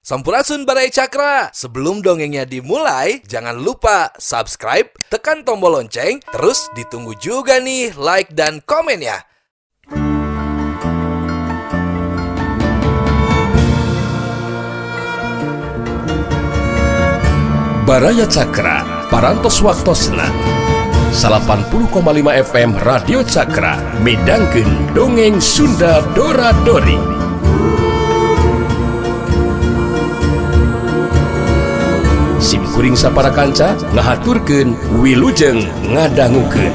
Sampurasun Baraya Cakra. Sebelum dongengnya dimulai, jangan lupa subscribe, tekan tombol lonceng, terus ditunggu juga nih like dan komen ya. Baraya Cakra, Parantos Waktosna 80,5 FM Radio Cakra, midangkeun dongeng Sunda Dora Dori. Sim kuring sapara kanca ngahaturkeun wilujeng ngadangukeun.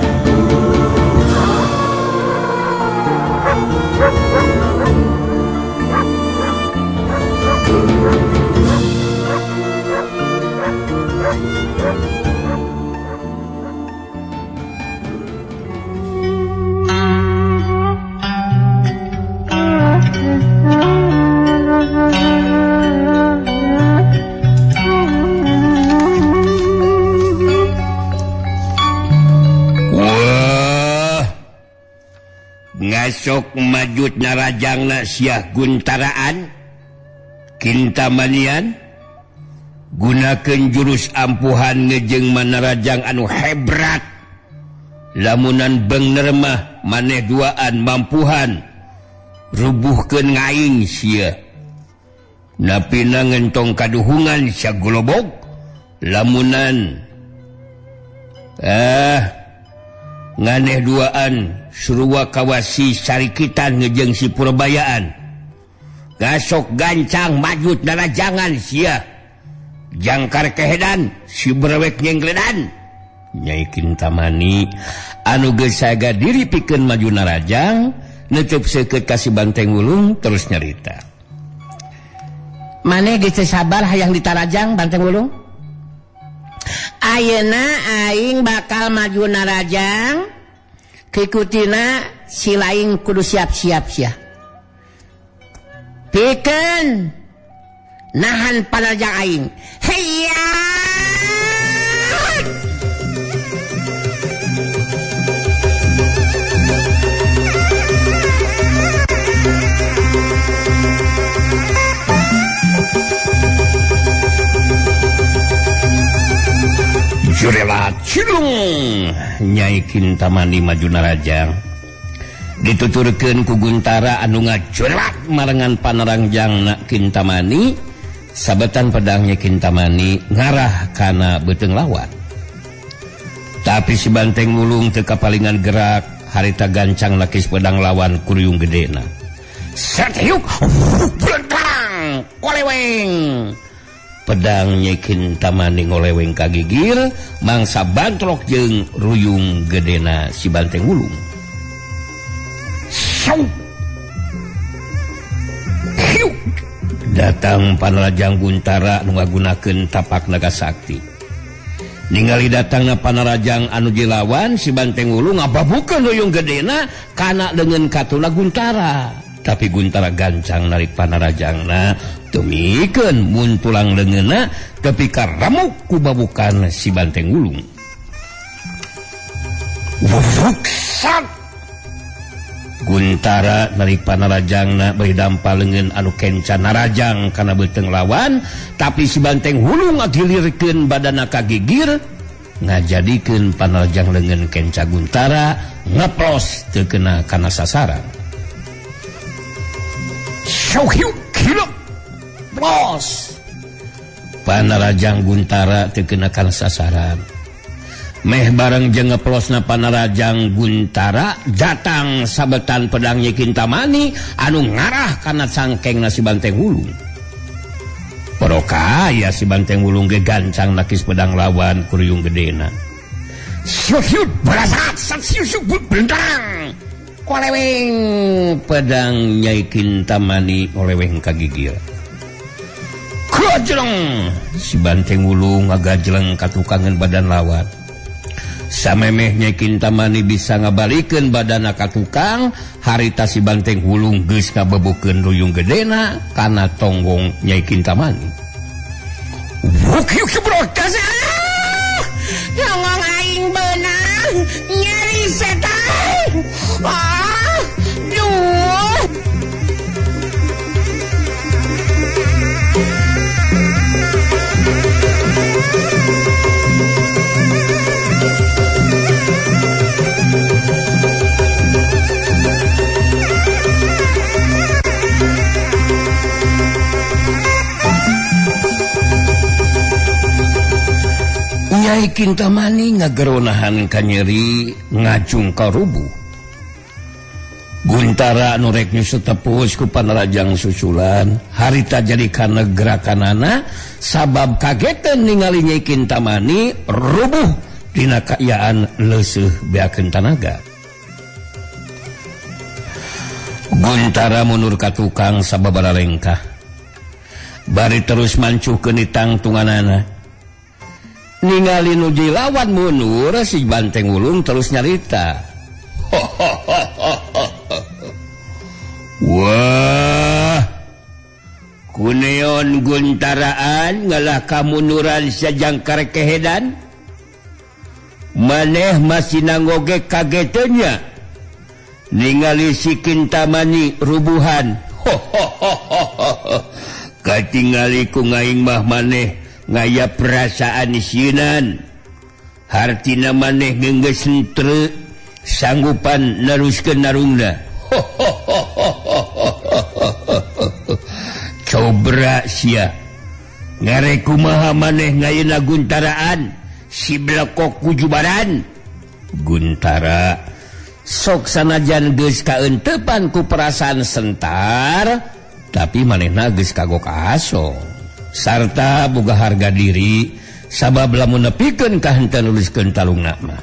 Ngasok majut narajangna Syah Guntaraan Kintamanian gunakeun jurus ampuhan ngejeng manarajang anu hebrat lamunan bener mah maneh duaan mampuhan rubuhkeun ngaing sia napina ngentong kaduhungan sia golobog lamunan nganeh duaan Surwa kawasi sarikitan ngejeng si Purbayaan gasok gancang majut narajangan sia jangkar kehedan si berwek nyengledan. Nyai Kintamani anu geus saga diri pikeun maju narajang neuteub seukeut ka si Banteng Wulung terus nyarita, maneh geus teu sabar hayang ditarajang Banteng Wulung? Ayeuna aing bakal maju narajang, kikutina si laing kudu siap-siap sia. Pikeun nahan panarajang aing. Heya! Jurela cilung Nyai Kintamani maju narajang dituturkeun ku Guntara anu ngacurat marengan panarangjangna Kintamani sabetan pedangnya Kintamani ngarah kana beuteung lawan. Tapi si Banteng Wulung teu kapalingan gerak harita gancang nakis pedang lawan kuruyung gedena. Setiuk blentang koleweng pedang Nyai Kintamani ngoleweng kagigir mangsa bantrok jeung ruyung gedena si Banteng Wulung. Sau. Hiu. Datang panarajang Guntara nu ngagunakeun tapak naga sakti. Ningali datangna panarajang anu dilawan si Banteng Wulung ngababukeun ruyung gedena kana leungeun katuna Guntara. Tapi Guntara gancang narik panarajangna temikeun mun tulang leungeunna tepi ka remuk ku babukan si Banteng Wulung. Wuksat. Guntara narik panarajangna bari dampa leungeun anu kenca narajang kana beuteung lawan, tapi si Banteng Wulung ngagilirkeun badana kagigir ngajadikeun panarajang leungeun kenca Guntara ngeplos teu kena kana sasaran. Bos panarajang Guntara teu kena kana sasaran. Meh bareng jeung ngeplosna panarajang Guntara datang sabetan pedang Nyi Kintamani anu ngarah kana cangkengna si Banteng Wulung. Porokaya si Banteng Wulung ge gancang nakis pedang lawan kuruyung gedena. Syut barasat sat blentang koleweng pedang Nyai Kintamani oleweng kagigir. Gajleng si Banteng Wulung ngagajleng katukangan badan lawan. Samemeh Nyai Kintamani bisa ngabalikeun badana ka tukang, harita si Banteng Wulung geus ngabebukeun ruyung gedena kana tonggong Nyai Kintamani. Wuk yuk brokas. Ngomong aing beunang nyeri setan. Ah, duh. Nyai Kintamani ngageronahan kanyeri ngajung ka rubuh. Guntara anu rek nyusut tepus ku Panarajang susulan harita jadi kana gerakanana sabab kagetan ningali Nyai Kintamani rubuh dina kaayaan leuseuh beakeun tanaga. Guntara mundur ka tukang sababara lengkah bari terus mancuhkeun ditangtunganana. Ningali nu dilawan mundur si Banteng Wulung terus nyarita. Wah, kuneon Guntaraan ngalah kamunduran sajangkar kehedan. Maneh masih nanggoge kagetenya ningali si Kintamani rubuhan. Katingali ku ngaing mah maneh ngaya perasaan sieunan. Hartina maneh geunggeus henteu sanggupan neruskeun narungna. Cobra sia ngare kumaha maneh ngayeuna Guntaraan si blekok kujubaran. Guntara sok sanajan geus kaentepan ku perasaan sentar, tapi manehna geus kagok aso sarta boga harga diri sabab lamun nepikeun ka henteu nuliskeun talungna mah.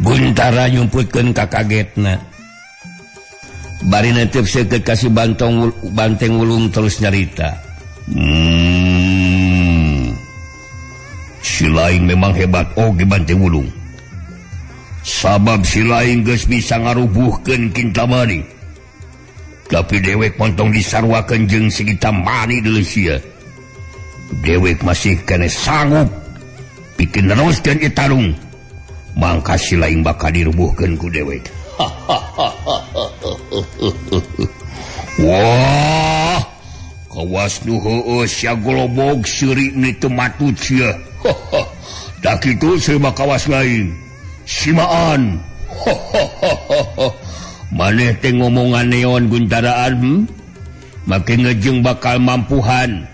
Guntara nyumputkeun ka kagetna bari netep seukeut ka si Banteng Wulung terus nyarita. Si lain memang hebat oge Banteng Wulung. Sabab si lain geus bisa ngarubuhkeun Kintamani. Tapi dewek montong disarwakeun jeung si Kintamani deui sia. Dewek masih keneh sanggup pikeun neruskeun ieu tarung. Mangka si lain bakal dirubuhkeun ku dewek. Wah, kawas nu heueuh sia golobog seuri ni teu matut sia. Da kitu seueur mah kawas lain. Simaan. Maneh teh ngomongan neon Guntaraan, Make ngejeng bakal mampuhan.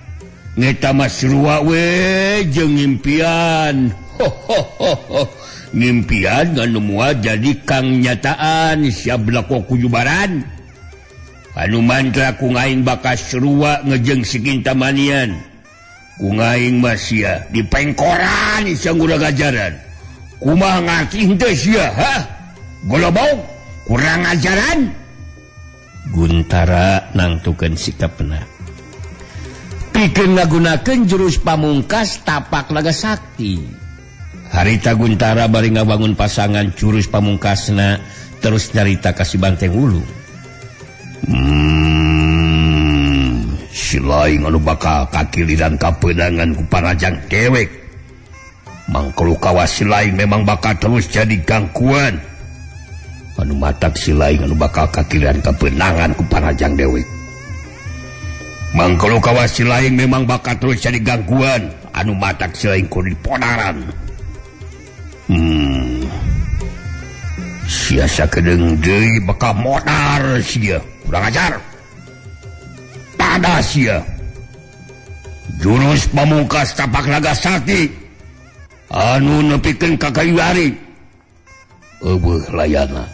Ngeta mah sarua we jeung impian. Ngimpian anu moal jadi kang nyataan sia belakok kujubaran. Anu mantra ku ngaing bakal sarua ngejeng si Kintamanian. Ku ngaing mah sia dipengkoran sia ngurang ajaran. Kumaha ngarti henteu sia, ha? Golobog kurang ajaran. Guntara nangtukeun sikapna. Pikeun ngagunakeun jurus pamungkas tapak naga sakti. Harita Guntara bari ngabangun pasangan jurus pamungkasna terus nyarita ka si Banteng Wulung. Si lain anu bakal kakiliran kapeunangan ku Panarajang dewek. Mangkulu kawas si lain memang bakal terus jadi gangguan. Anu matak si lain anu bakal kakiliran kapeunangan ku Panarajang dewek. Mangkulu kawas si lain memang bakal terus jadi gangguan. Anu matak si lain kudu diponaran. Sia sakedeung deui bakal modar sia. Kurang ajar. Tada sia. Jurus pamungkas tapak naga sakti anu nepikeun ka kayu ari. Eueuh layana.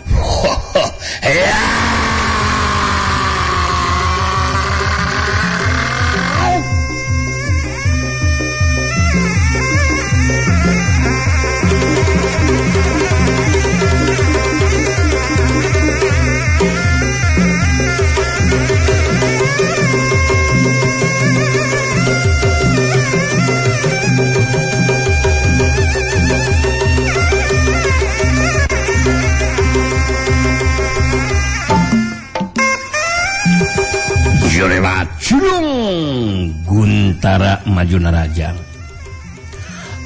Cilung Guntara maju narajang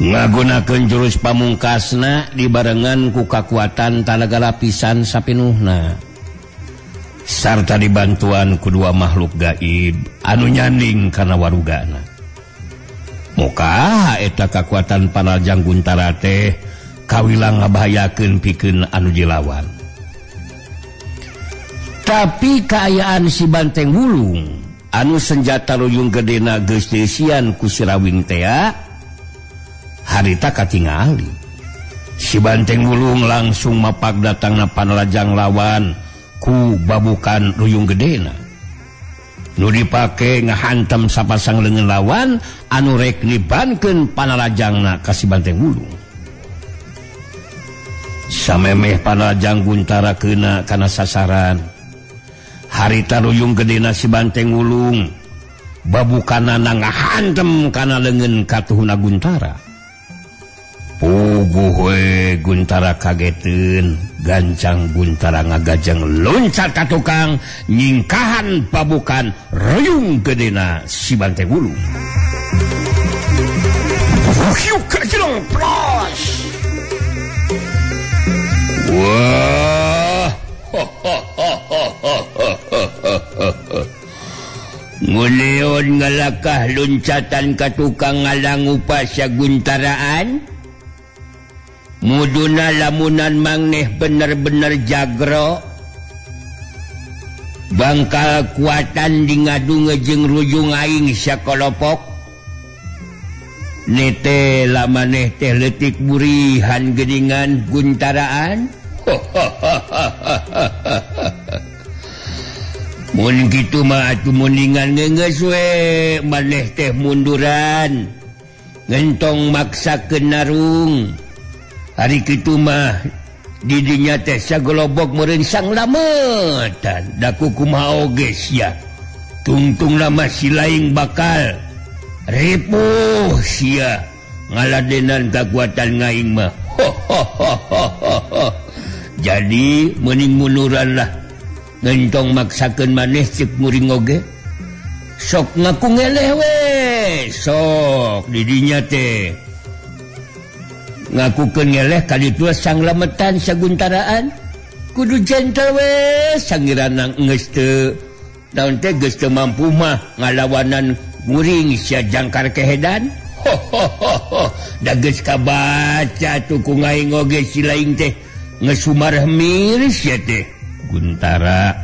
ngagunakeun jurus pamungkasna dibarengan ku kakuatan tanaga lapisan sapinuhna sarta dibantuan ku dua makhluk gaib anu nyanding kana warugana. Muka eta kakuatan Panarajang Guntara teh kawilang ngabahayakeun pikeun anu dilawan. Tapi kaayaan si Banteng Wulung anu senjata ruyung gedena geus diisian ku si Rawing tea Harita katingali si Banteng Wulung langsung mapak datangna panarajang lawan ku babukan ruyung gedena nu dipake ngahantam sapasang leungeun lawan anu rek nibankeun panarajangna ka si Banteng Wulung. Samemeh panarajang Guntara keuna kana sasaran harita ruyung gedena si Banteng Wulung babukanana ngahantem kana leungeun katuhuna Guntara. Puguh we Guntara kageteun, gancang Guntara ngagajeng loncat ka tukang nyingkahan babukan ruyung gedena si Banteng Wulung. Wah, nguleon ngalakah loncatan ka tukang ngalangu pasya Guntaraan. Muduna lamunan mangneh bener-bener jagro bangkal kuatan di ngadu ngejeng rujung aing sakolopok nete lamaneh teh leutik burihan geuningan Guntaraan. Mun kitu mah atuh mundingan geus we maneh teh munduran ngentong maksakeun narung. Hari kitu mah didinya teh sagelobok meureun sanglametan da kumaha oge sia tungtung lama si laing bakal ripuh sia ngaladenan kakuatan ngaing mah. Jadi meuning munduran lah ngentong maksakeun maneh ceuk muring oge sok ngaku ngeleh we sok didinya teh ngakukeun ngeleh kali tua sanglametan saguntaraan kudu gentle we sangiranang geus teu naon teh geus teu mampu mah ngalawanan muring sia jangkar kehedan. Da geus kabaca tuh ku ngaing oge si laing teh geus sumarhemir sia teh. Guntara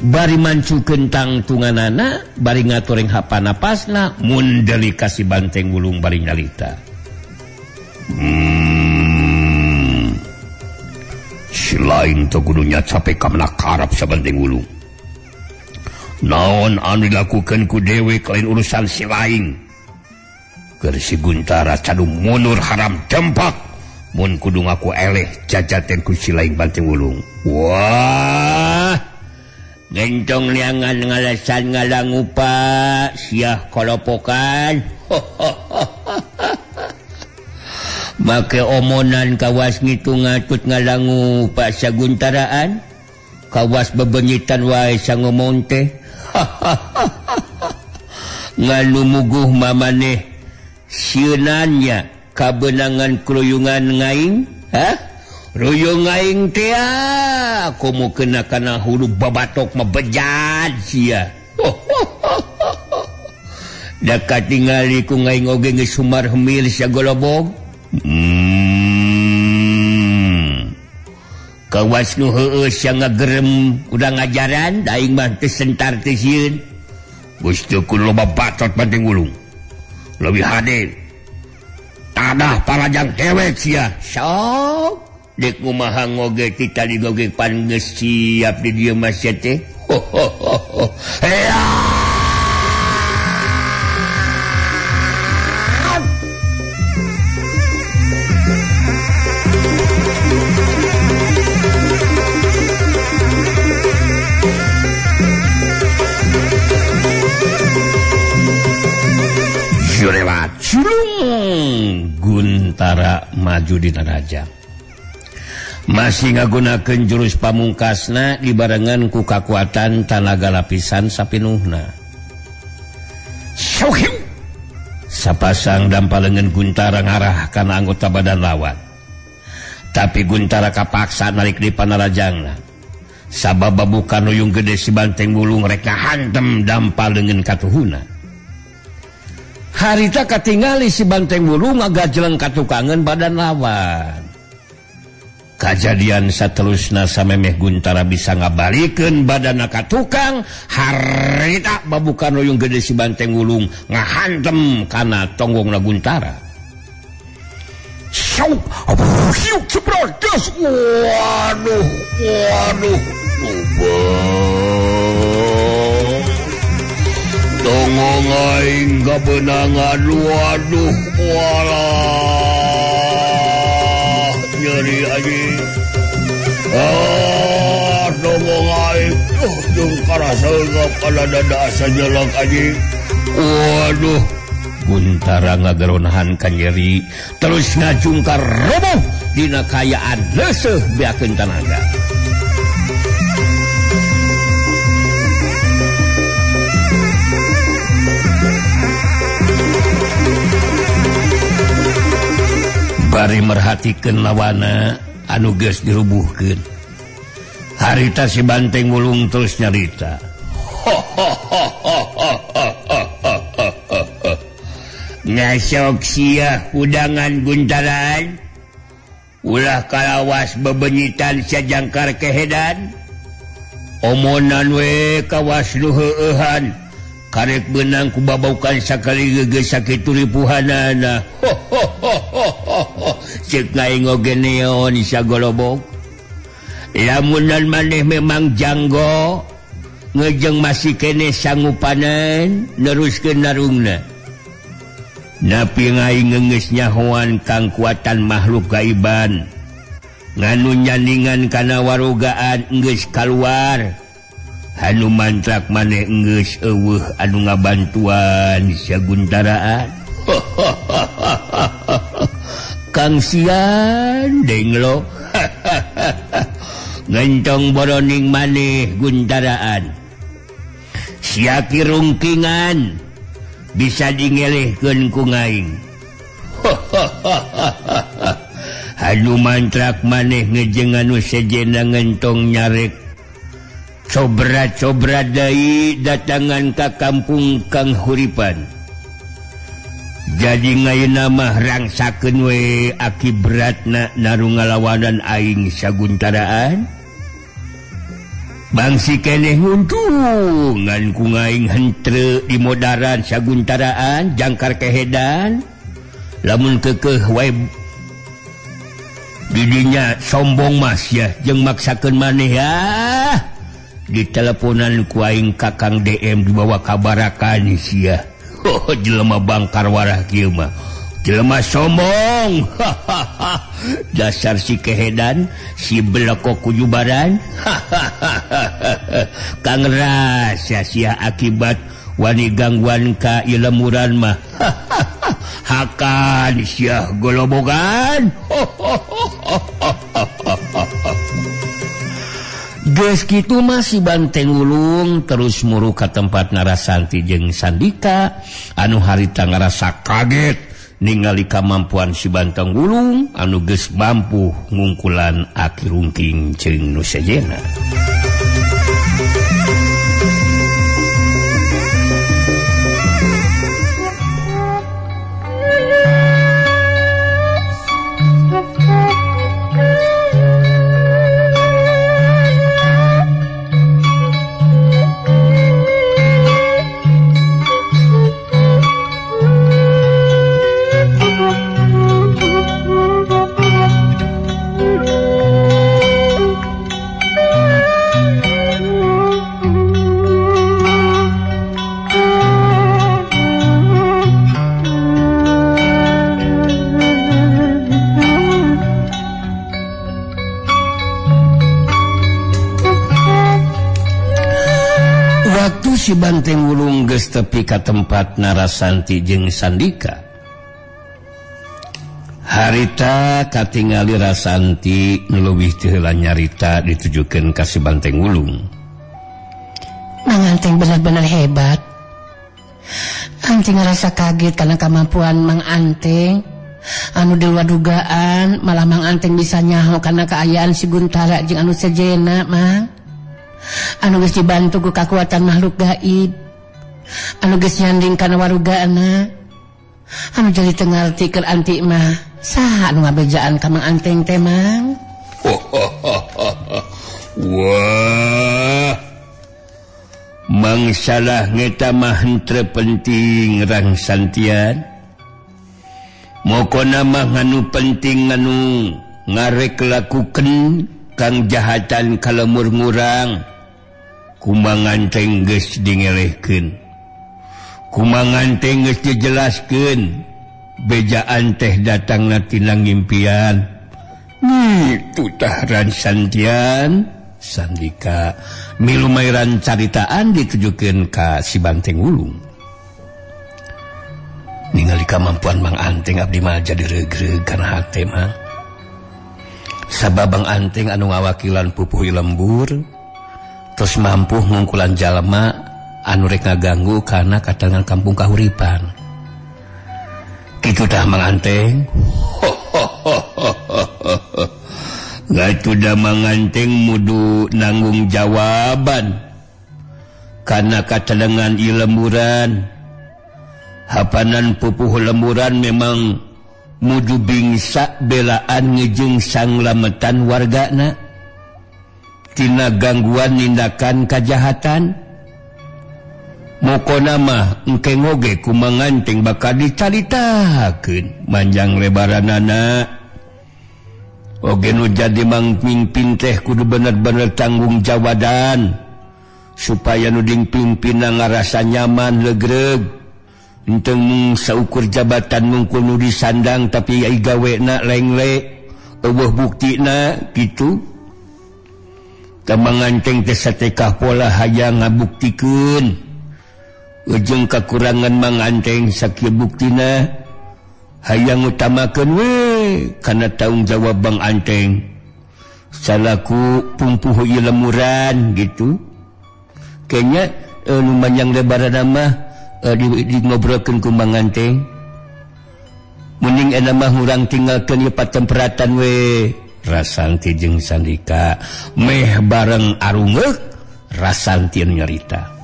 bari mancukeun tangtunganana bari ngatoreng hapa napasna mun deuli ka si Banteng Wulung bari nyalita. Si lain teu kudunya capek ka mana karep sa Banteng Wulung. Naon anu dilakukeun ku dewek lain urusan si lain. Keur si Guntara cadu mundur haram dempak mun kudu ngaku eleh jajaten ku si lain Banteng Wulung. Wah, ngentong liangan ngalasan ngalangupa siah kolopokan. Make omonan kawas ngitu ngatut ngalangu Pak Saguntaraan kawas bebenyitan wae sangomong teh. Ngalumuguh mamaneh sieunannya kabeunangan keruyungan ngaing. Hah? Ruyung ngaing teh komo kena kana hulu babatok mah bejat sia. Da katingali ku ngaing oge geus sumarhemil sagolobog. Kawas nu heueus sia ngagerem udah ngajaran da aing mah teu sentar teu sieun. Geus teu kudu loba bacot Banteng Wulung. Leuwih hade tanah parajang dewek sia. Sok dek kumaha ngoge ti tadi goge pan geus siap di dieu mah sia teh. Guntara maju dina raja masih ngagunakeun jurus pamungkasna dibarengan ku kakuatan tanaga lapisan sapinuhna. Sapasang dampalengan Guntara ngarah kana anggota badan lawan, tapi Guntara kapaksa narik di panarajangna sabab babukan ruyung gede si Banteng Wulung rek ngahantem dampalengan katuhuna. Harita katingali si Banteng Wulung ngagajeleng katukangan badan lawan. Kajadian saterusna samemeh Guntara bisa ngabalikeun badanna ka tukang, harita babukan ruyung gede si Banteng Wulung ngahantem kana tonggongna Guntara. Syuk, syuk ceprodos. Waduh, waduh. Tongong aing kabenangan. Waduh, walah. Nyeri anjing. Ah, tongong aing. Duh, jeung karaseungeup kana dada asa jelek anjing. Waduh. Guntara ngageronahan ka nyeri terus ngajungkar roboh dina kaayaan leuseuh beakeun tanaga. Bari merhatikeun lawana anu geus dirubuhkeun. Harita si Banteng Wulung terus nyarita. Ngasok sia hudangan Guntaran, ulah kalawas bebenyitan sajangkar kehedan, omonan we kawas nu heueuhan, karek beunang ku babaukan sakali geus sakitu ripuhanana. Ceuk aing oge neon sagolobok. Lamunan maneh memang janggo ngejeng masih keneh sangupanan neruskeun narungna. Napi aing geus nyahoan kangkuatan makhluk gaiban nganu nyandingan kana warogaan geus kaluar. Anu mantrak maneh geus eueuh anu ngabantuan saguntaraan. Kang sian denglo. Ngentong boroning maneh Guntaraan. Sia kirungkingan bisa dingelehkeun ku ngaing. Anu mantrak maneh ngejeng anu sejena ngentong nyarek cobra-cobra deui datangan ka kampung Kang Huripan. Jadi ngayeuna mah rangsakeun we akibratna naru ngalawanan aing saguntaraan. Bangsi keneh nguntungan ku ngaing hentre di modaran saguntaraan jangkar kehedan. Lamun kekeh wae didinya sombong mas ya jeung maksakeun maneh ah. Diteleponan ku aing Kakang DM dibawa kabarakan sia. Oh, jelema bangkar warah kieu mah. Jelema sombong. Dasar si kehedan, si belekok kujubaran. Kang rasa sia akibat wani gangguan ka ieu lemuran mah. Hakan sia golobogan. Geus kitu mah si Banteng Wulung terus muru ka tempat Narasanti jeung Sandika anu harita ngarasa kaget ningali kamampuan si Banteng Wulung anu geus mampu ngungkulan Aki Rungking jeung nu sejena. Si Banteng Wulung geus tepi ka tempat Narasanti jeung Sandika. Harita katingali Rasanti nu leuwih teu heula nyarita ditujukeun ka si Banteng Wulung. Mang Anteng benar-benar hebat. Anting ngerasa kaget karena kemampuan Mang Anteng anu di luar dugaan, malah Mang Anteng bisa nyaho karena keayaan si Guntara jeung anu sejena, Mang. Anu geus dibantu ku kakuatan makhluk gaib, anu geus nyanding kana warugaana, anu jadi teu ngarti keur anti mah saha anu ngabejaan ka Mang Anteng teh, Mang? Wah, mangsalah ngeta mah henteu penting rangsantian. Mokona mah anu penting anu ngarek lakukeun kang jahatan kalemur ngurang. Kumangan teh geus dingelehkeun. Kumangan teh geus dijelaskeun. Bejaan teh datangna tina ngimpian. Itu tahran santian sandika milumairan caritaan ditujukeun ka si Banteng Wulung. Ningali kamampuan Mang Anteng abdi mah jadi regreg kana hate mah. Sabab Bang Anteng anu ngawakilan pupuh lembur terus mampu ngungkulan jalma anu rek ngaganggu kana katangan kampung Kahuripan. Kitu tah Mang Anteng. Gatuh da Mang Anteng mudu nanggung jawaban kana katalengan ieu lemburan. Hapanan pupuh lemburan memang mudu bingsa belaan ngejeng sanglametan wargana tina gangguan nindakan kajahatan. Mokona mah engke ngoge ku Mang Anteng bakal dicaritakeun manjang lebaranana. Oge nu jadi mangpimpin teh kudu bener-bener tanggung jawadan supaya nu dingpimpinna ngarasa nyaman legreg. Enteng saukur jabatan mungkul nu disandang tapi ai gawena lengle eueuh buktina kitu. Tah Mang Anteng teh satekah pola hayang ngabuktikeun. Ujung kakurangan Mang Anteng sakieu buktina hayang utamakeun we kana tanggung jawab Bang Anteng salaku pumpuh ieu lemuran gitu. Kayaknya nu manjang lebaran mah di ngobrolkeun ku Mang Anteng. Mending eta mah urang tinggalkeun ieu patemperatan we. Rasanti jeung Sandika meh bareng arungeuk Rasanti nyarita.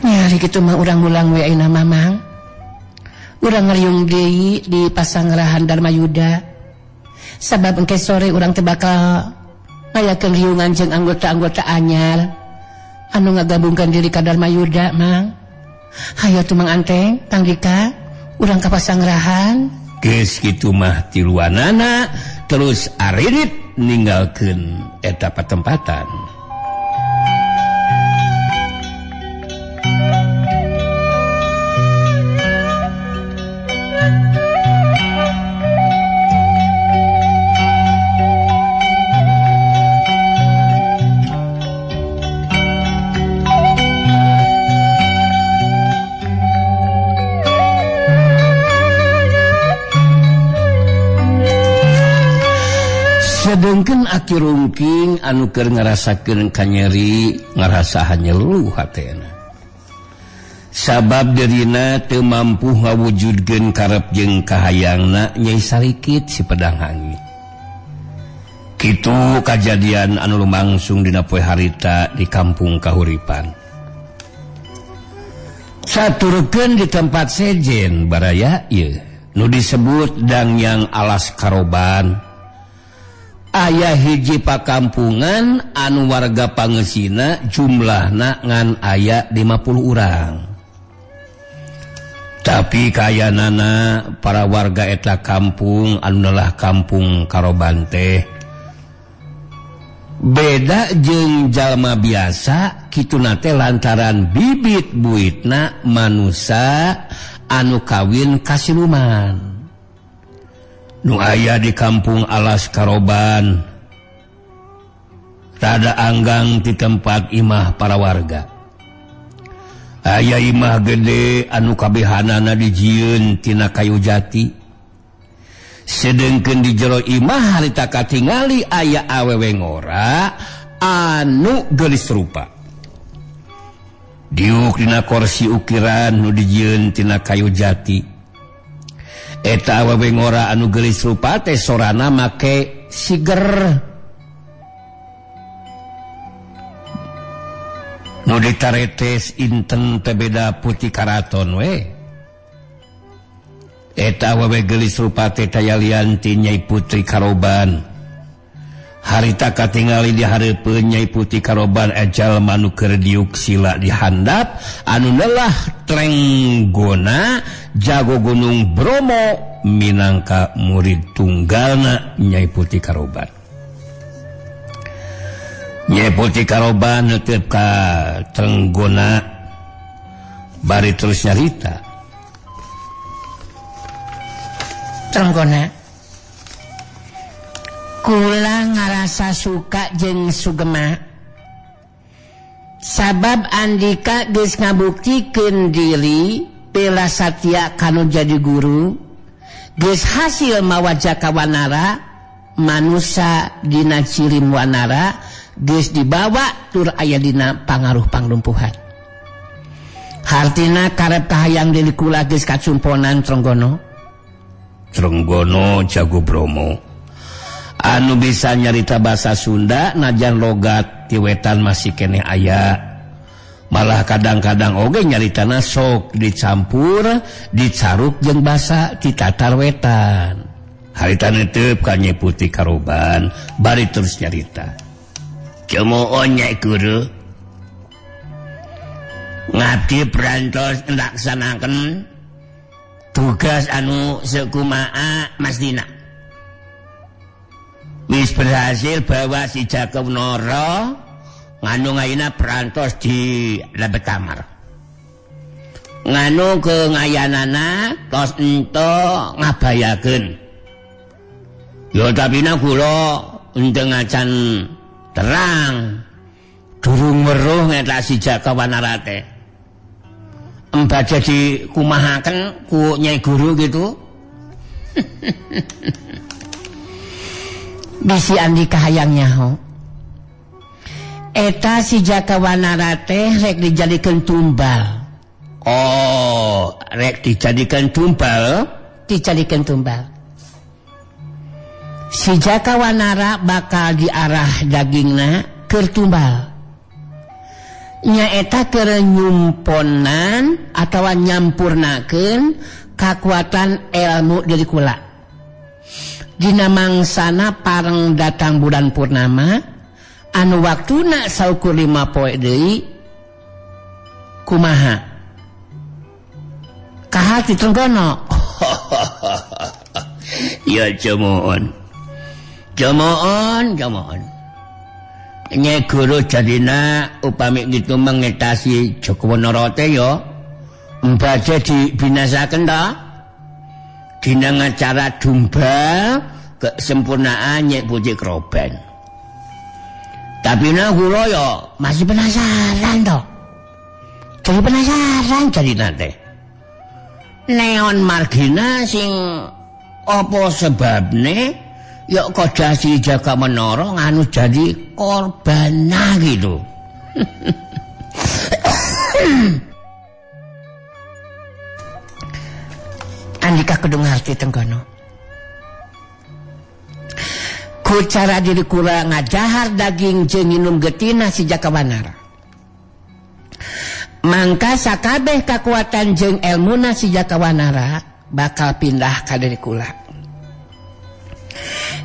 Nyari kitu mah urang ulang we ayeuna mah Mang. Urang ngariung deui di Pasangrahan Darmayuda. Sabab engke sore urang teh bakal ngayakeun riungan jeung anggota-anggota anyar anu ngagabungkeun diri ka Darmayuda Mang. Hayo tuh Mang Anteng, Kang Dika, urang ka Pasangrahan. Geus kitu mah tiluanana terus aririt ninggalkeun eta patempatan. Sedengkeun aki rungking anu keur ngarasakeun kanyeri ngarasa hanyeluh hatena. Sabab dirina teu mampu ngawujudkeun karep jeung kahayangna Nyai Sarikit si pedang hangit. Kitu kajadian anu lumangsung dina poe harita di kampung Kahuripan. Saturkeun di tempat sejen baraya ieu nu disebut Dangyang Alas Karoban. Aya hiji pakampungan anu warga pangesina jumlahna ngan aya 50 urang. Tapi kayanana para warga eta kampung anu nelah kampung Karoban teh beda jeung jalma biasa kituna teh lantaran bibit buitna manusa anu kawin kasiluman. Nu aya di kampung Alas Karoban rada anggang di tempat imah para warga. Aya imah gede anu kabehanana dijieun tina kayu jati. Sedengkeun di jero imah harita katingali aya awewe ngora anu geulis rupa. Diuk dina korsi ukiran nu dijieun tina kayu jati. Eta awewe ngora anu geulis rupa teh sorana make siger. Nu ditaretes inten teh beda putih karaton we. Eta awewe geulis rupa teh tayalian ti Nyai Putri Karoban. Harita katingali di hareupeun Nyai Putri Karoban ejal manu keur diuk sila di handap anu nelah trenggona jago Gunung Bromo minangka murid tunggalna Nyai Putih Karoban. Nyai Putih Karoban neuteup ka Trenggona bari terus nyarita. Trenggona, kula ngarasa suka jeung sugema sabab Andika geus ngabuktikeun diri pela satya kanu jadi guru, geus hasil mawa Jaka Wanara manusa dina cirim wanara, geus dibawa tur aya dina pangaruh panglumpuhan. Hartina karep kahayang diri kula geus kacumponan Trenggono. Trenggono Jago Bromo anu bisa nyarita bahasa Sunda najan logat ti wetan masih keneh aya, malah kadang-kadang oge nyaritana sok dicampur dicaruk jeung basa ti tatar wetan. Harita netep ka Nyai Putih Karoban bari terus nyarita. Cemoon Nyai Guru, ngabdi perantos nglaksanakeun tugas anu sekumaa masdina. Wis berhasil bawa si Jaka Wanara nganu ngayana perantos di lebet kamar. Nganu ke ngayanana tos ento ngabayakeun. Ya tapi na kula ente ngacan terang. Durung weruh ngetak si Jaka Wanara teh. Embade dikumahaken ku Nyai Guru gitu. Bisi Andika hayang nyaho. Eta si Jaka Wanara teh rek dijadikeun tumbal. Oh, rek dijadikeun tumbal? Dijadikeun tumbal. Si Jaka Wanara bakal diarah dagingna keur tumbal. Nyaeta keur nyumponan atawa nyampurnakeun kakuatan ilmu diri kula. Dina mangsana pareng datang bulan purnama anu waktuna saukur 5 poe deui kumaha? Kahati Trenggono. Ya cemoon. Cemoon, cemoon. Nyai Guru jadina upami gitu mengetasi Jaka Wanara teh ya mbade dibinasaken ta? Dina ngacara domba kesempurnaan Nyai Putih Karoban. Tapi nah kula ya masih penasaran toh. Jadi penasaran jadina teh. Neon margina sing apa sebabne ya koda si Jaka Wanara nganu jadi korbana gitu. Andika kudu ngarti Trenggono. Ku cara diri kula ngajahar daging jeung nginum getina si Jaka Wanara. Mangka sakabeh kakuatan jeung elmuna si Jaka Wanara bakal pindah ka diri kula.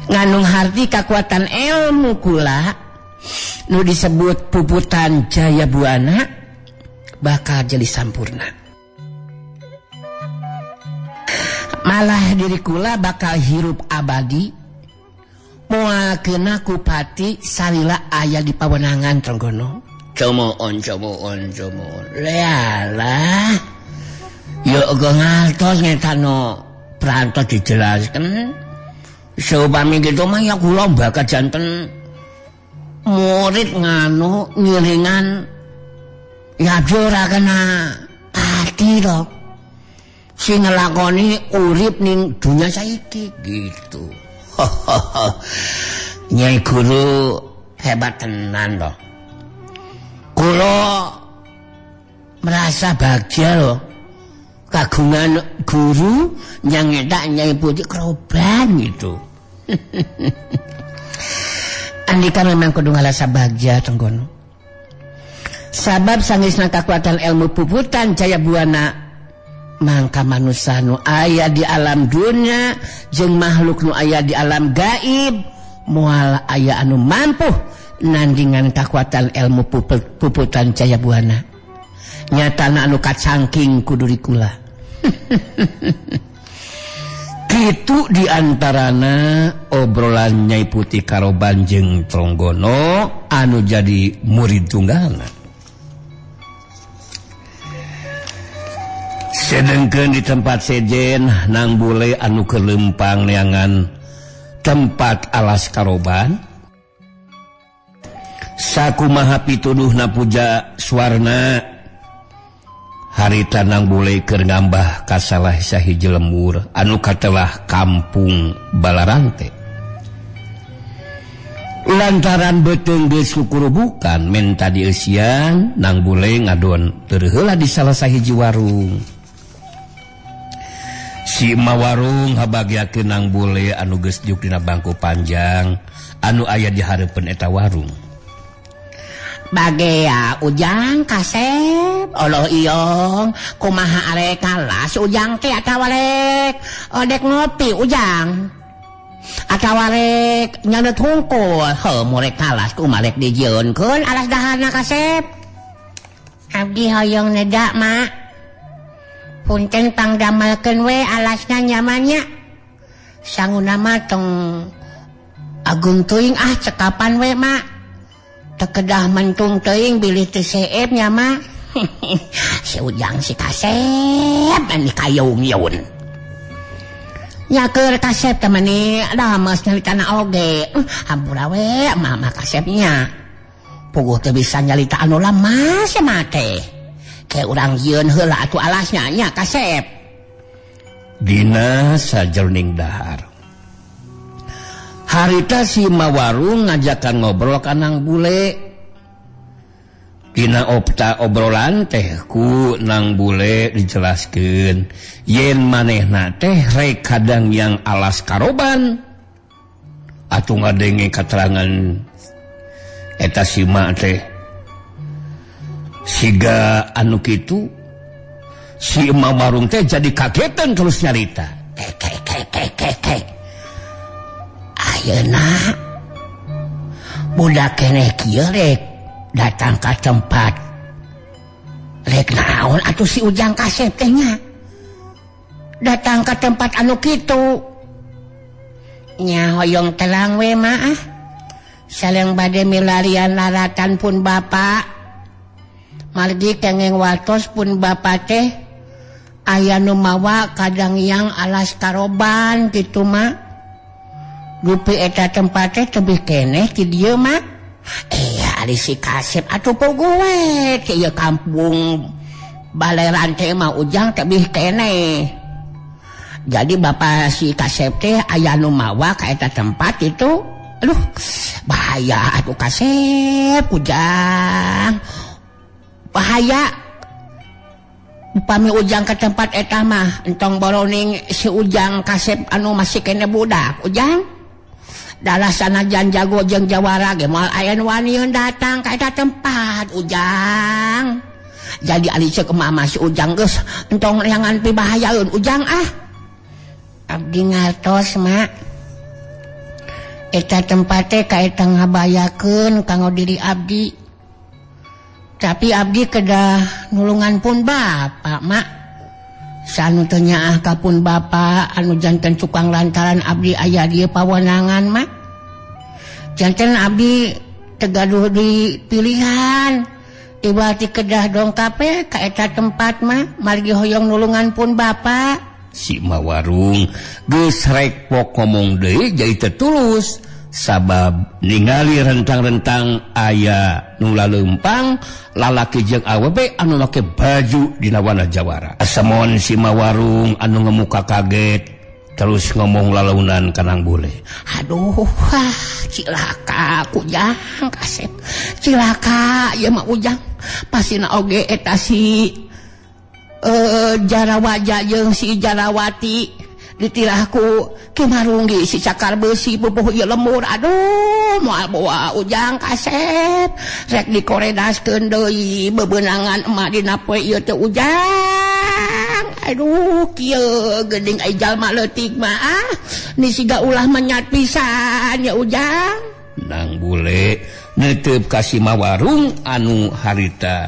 Nganung harti kakuatan ilmu kula nu disebut puputan Jaya Buana bakal jadi sampurna. Malah diri kula bakal hirup abadi moal kena kupati salila aya di pawenangan Trenggono. Cemoon, cemoon, cemoon. Lealah. Ya uga ngartos ngetano prantos dijelaskan. Seupami gitu mah ya kula bakal janten murid nganu ngiringan ya ora kena pati to. Sing nglakoni urip ning dunya saiki gitu. Nyai Guru hebat tenan to. Kula merasa bahagia loh kagungan guru yang ngetak Nyai Putih Karoban gitu. Andika memang kudu ngarasa bahagia Trenggono. Sabab sangesna kakuatan ilmu puputan Jaya Buana mangka manusa nu aya di alam dunia jeung makhluk nu aya di alam gaib moal aya anu mampu nandingan kakuatan ilmu puputan Jaya Buana. Nyatana anu kacangking ku diri kula. Kitu diantarana obrolan Nyai Putih Karoban jeung Tronggono anu jadi murid tunggalna. Sedengkeun di tempat sejen Nang Bule anu kelempang neangan tempat alas karoban. Sakumaha pituduhna puja Suwarna harita Nang Bule keur ngambah ka salah sahiji lembur anu katelah kampung Balarante. Lantaran beuteung geus kukurubukan menta dieusian, Nang Bule ngadon teu heula di salah sahiji warung. Si emak warung habagiakeun Nang Bule anu geus diuk dina bangku panjang anu aya di hareupeun eta warung. Bagea Ujang kasep Allah iyong kumaha arek kalas Ujang teh atawa rek odek ngopi Ujang atawa rek nyandet hungkul heuh murek kalas kumaha rek dijieunkeun alas daharna kasep. Abdi hoyong neda mak, punten pangdamelkeun we alasna nyamannya, sanguna mah tong agung teuing ah cekapan we mak, tekedah mentung teuing bilih teu seep nya mah. Si Ujang si kasep mani kayung-yun nya keur kasep teh mani dames nyalitana oge. Hampura we mama kasepnya puguh teu bisa nyalita anu lamas mah teh ke urang jieun heula atuh alasnya nya kasep. Dina sajeroning dahar harita si mawarung ngajakan ngobrol ka Nang Bule. Dina opta obrolan teh ku Nang Bule dijelaskeun yen manehna teh rek kadang yang alas karoban. Atuh ngadenge katerangan eta si ma teh siga anu kitu, si mawarung teh jadi kagetan terus nyarita. Kek kek kek kek kek. Ayeuna budak keneh kieu rek datang ka tempat rek naon atuh si Ujang kasep teh nya datang ka tempat anu kitu nya hoyong terang we mah ah sareng bade milarian laratan pun bapak margi kenging wartos pun bapak teh aya nu mawa kadang yang alas karoban kitu mah. Rupi eta tempat teh tebih keneh ti dieu mah. Ari si kasep atuh puguh we ti ieu kampung Balerante mah Ujang tebih keneh. Jadi bapak si kasep teh aya nu mawa ka eta tempat itu. Aduh, bahaya atuh kasep Ujang. Bahaya. Upami Ujang ke tempat eta mah entong boroning si Ujang kasep anu masih keneh budak Ujang. Dalah sanajan jago jeung jawara ge moal aya nu waniun datang ka eta tempat Ujang. Jadi ari ceuk mama si Ujang geus entong neangan pibahayaeun Ujang ah. Abdi ngartos mak. Eta tempat teh ka eta ngabayakeun kanggo diri abdi. Tapi abdi kedah nulungan pun bapak mak. Sanu teu nyaah ka pun bapak anu janten cukang lantaran abdi aya dieu pawenangan mak. Janten abdi teu gaduh di pilihan. Iwati kedah dongkap we ka eta tempat mah margi hoyong nulungan pun bapak. Si mawarung geus rek pok ngomong deui jadi teu tulus sabab ningali rentang-rentang aya nu laleumpang lalaki jeung awewe anu make baju dina wana jawara. Asemon si mawarung anu ngemuka kaget terus ngomong lalaunan ka Nang Bule. Aduh, wah, cilaka Ujang kasep. Cilaka ieu mah Ujang. Pasina oge eta si Jarawaja jeung si Jarawati ditirahku Ki Marunggi si cakar besi pupuh ieu lemur. Aduh, moal bawa Ujang kasep rek dikoredaskeun deui bebeunangan emak dina poe ieu teh Ujang. Aduh, kieu geuning ai jalma leutik mah ah ni siga ulah menyat pisan ya Ujang. Nang Bule netep ka si mawarung anu harita